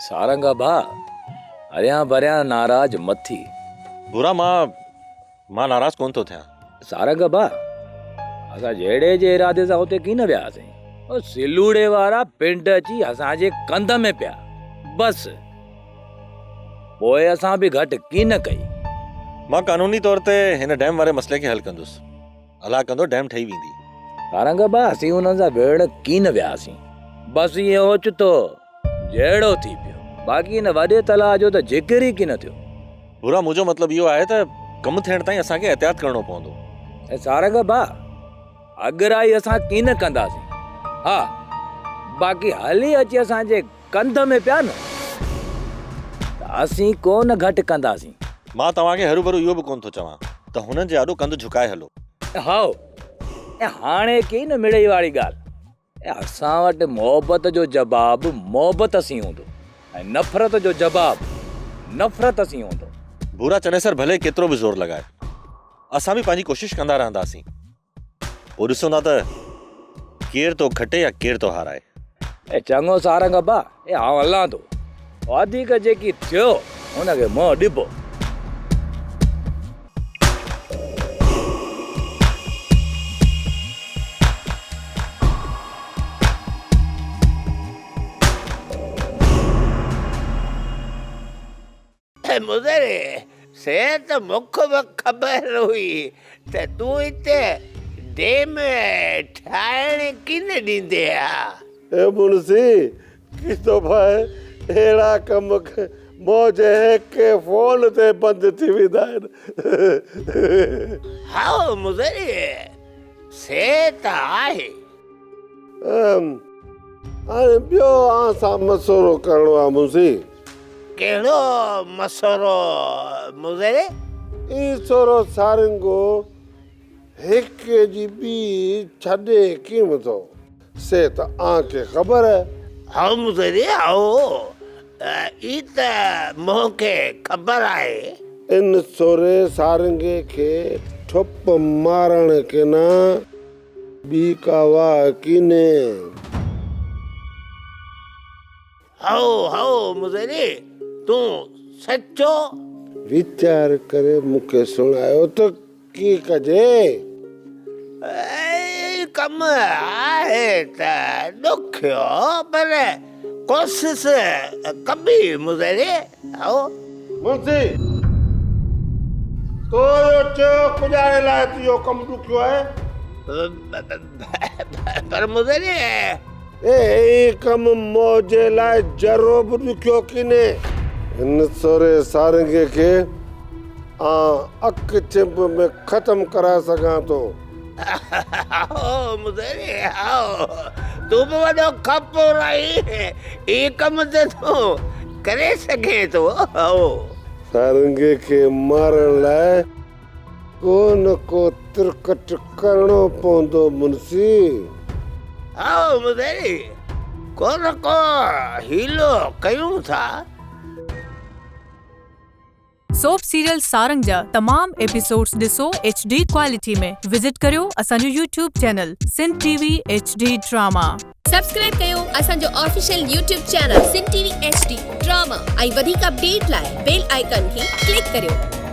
سارنگ ڀاء، هريان ڀريان ناراض مه ٿي. ڀورا مان مان ناراض ڪونه ٿو ٿيان. سارنگ ڀاء، اسان جهيڙي جي ارادي سان اتي ڪين وياسين. او سلوڙي وارا پنڊ اچي اسان جي ڪنڌ ۾ پيا. بس. پوء اسان به گهٽ ڪين ڪئي. مان قانوني طور تي هن ڊيم واري مسئلي کي حل ڪندس. الله ڪندو ڊيم ٺهي ويندي. سارنگ ڀاء، اسين انهن سان وڙهڻ ڪين وياسين. بس ائين اوچتو جهيڙو ٿي پيو. باقي ان وڏي تلاء جو ته ذڪر ئي ڪين ٿيو. ڀورا منهنجو مطلب اهو آهي ته ڪم ٿيڻ تائين اسان کي احتياط ڪرڻو پوندو. اي سارنگ ڀاء، اڳرائي اسان ڪين ڪنداسين. ها، باقي هلي اچي اسان جي ڪنڌ ۾ پيا نه ته اسين ڪو نه گهٽ ڪنداسين. مان توهان کي هروڀرو اهو به ڪونه ٿو چوان ته هنن جي آڏو ڪنڌ جهڪائي هلو. هائو، ۽ هاڻي ڪئي نه مڙئي واري ڳالهه. ۽ اسان وٽ محبت جو جواب محبت سين هوندو ۽ نفرت جو جواب نفرت سين هوندو. ڀورا چنيسر ڀلي ڪيترو به زور لڳائي، اسان به پنهنجي ڪوشش ڪندا رهنداسين. پوء ڏسون ٿا ته ڪير ٿو کٽي يا ڪير ٿو هارائي. اي چڱو سارنگ ابا، اي آئون هلان ٿو. وڌيڪ جيڪي ٿيو ان کي منهن ڏبو. مزري، سي ته مون کي به خبر هئي ته تون هتي ڊيم ٺاهڻ ڪين ڏيندين ها. اي منشي، ڪي دفعا اهڙا ڪم منهنجي هڪ فون تي بند ٿي ويندا آهن. هائو مزري، سي ته آهي. هاڻي ٻيو آن سان مشورو ڪرڻو آهي منشي. ڪهڙو مشورو مزري؟ اي سورو سارنگو هڪ جي ٻي ڇڏي ڪيم ٿو. سي ته آن کي خبر آهي. هائو مزري هائو، اي ته مون کي خبر آهي. ان سوري سارنگي کي ٺپ مارڻ ڪنا ٻي ڪا واهه ڪينهي. هائو هائو مزري تون سچو. ويچار ڪري مون کي سڻايو ته ڪي ڪجي؟ اي ڪم آهي ته ڏکيو پر ڪوشش ڪبي مزري هائو. منشي، تو اهو چيو پڄائڻ لاء ته اهو ڪم ڏکيو آهي. پر مزري. اي ڪم منهنجي لاء ذرو به ڏکيو ڪينهي. هن سوري سارنگي کي آن اک ڇنڀ ۾ ختم ڪرائي سگهان ٿو. هائو مزري هائو، تون به وڏو کپور آهين، اي ڪم ته تون ڪري سگهين ٿو. هائو. سارنگي کي مارڻ لاء ڪو نه ڪو ترڪٽ ڪرڻو پوندو منشي. هائو مزري، ڪو نه ڪو حيلو ڪيون ٿا. سوپ سيريل سارنگ جا تمام ايپيسوڊز ڏسو ايڇ ڊي ڪوالٽي ۾ وزٽ ڪريو اسان جو YouTube channel Sindh T V H D drama. Subscribe ڪيو اسان جو official YouTube channel Sindh T V H D drama ۽ وڌيڪ اپڊيٽ لاء بيل آئيڪان کي ڪلڪ ڪريو.